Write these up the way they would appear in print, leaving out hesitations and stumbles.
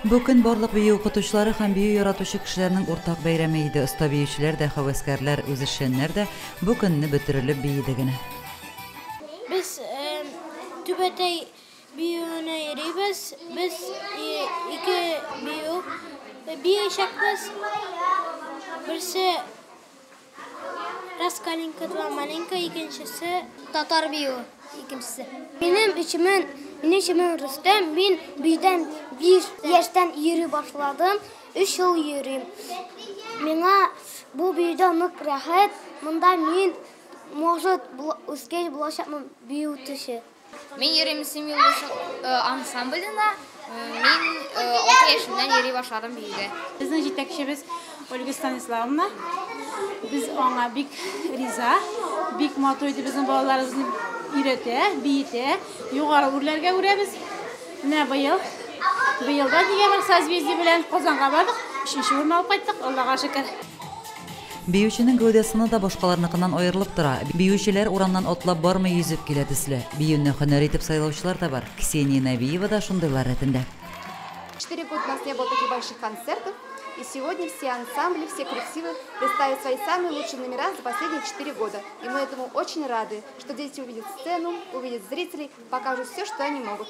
Бу көн барлык бию укытучылары һәм бию яратучы кешеләрнең уртак бәйрәме иде. Оста биючеләр дә, һәвәскәрләр, үзешчәннәр дә бу көнне бөтерелеп биеде генә. Без Түбәтәй биюенә йөрибез. Без ике бию биячәкбез. Берсе Раз калинка, два малинка, икенчесе татар биюе, икенчесе. Минем исемем, минем исемем Рөстәм, мин биюдән 5 яшьтән йөри башладым, 3 ел йөрим. Миңа бу биюдә нык рәхәт, монда мин, может, үскәч булачакмын биюче. Мин йөрим Мөслим юлдашы ансамбленә. Мин 6 яшемнән йөри башладым биюгә. Безнең җитәкчебез Ольга Станиславовна. Без аңа бик риза, бик матур итеп безнең балаларыбызны өйрәтә, биетә, югары үрләргә үрәбез. Менә быел, быел да дигән бер созвездие белән Казанга бардык, өченче урын алып кайттык, Аллага шөкер. Биюченең гәүдә сыны да башкаларныкыннан аерылып тора. Биючеләр урамнан атлап бармый, йөзеп килә төсле. Биюне һөнәр итеп сайлаучылар да бар. Ксения Нәбиева да шундыйлар рәтендә. 4 года у нас не было таких больших концертов, и сегодня все ансамбли, все коллективы представят свои самые лучшие номера за последние 4 года. И мы этому очень рады, что дети увидят сцену, увидят зрителей, покажут все, что они могут.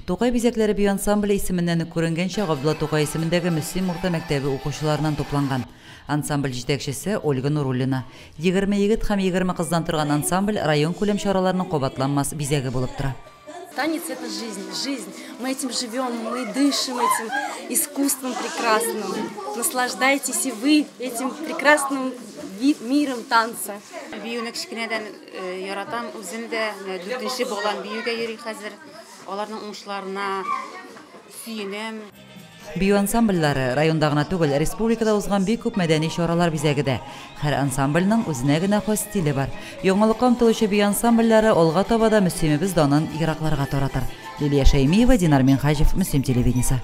Тукай бизәкләре бию ансамбле исеменнән үк күренгәнчә, Габдулла Тукай исемендәге Мөслим урта мәктәбе укучыларыннан тупланган. Ансамбль җитәкчесе Ольга Нуруллина. 20 егет һәм 20 кыздан торган ансамбль район күләм чараларының кабатланмас бизәге булып тора. Танец – это жизнь, жизнь. Мы этим живем, мы дышим этим искусством прекрасным. Наслаждайтесь и вы этим прекрасным миром танца. Биюне кечкенәдән яратам үзем дә. Менә дүртенче балам биюгә йөри хәзер. Аларның уңышларына сөенәм. Бию ансамбльләре районда гына түгел, республикада узган бик күп мәдәни чаралар бизәге дә. Һәр ансамбльнең үзенә генә хас стиле бар. Яңалыкка омтылучы бию ансамбльләре алга таба да Мөслимебез данын еракларга таратыр. Лилия Шәймиева, Динар Минхаҗев, Мөслим телевидениесе.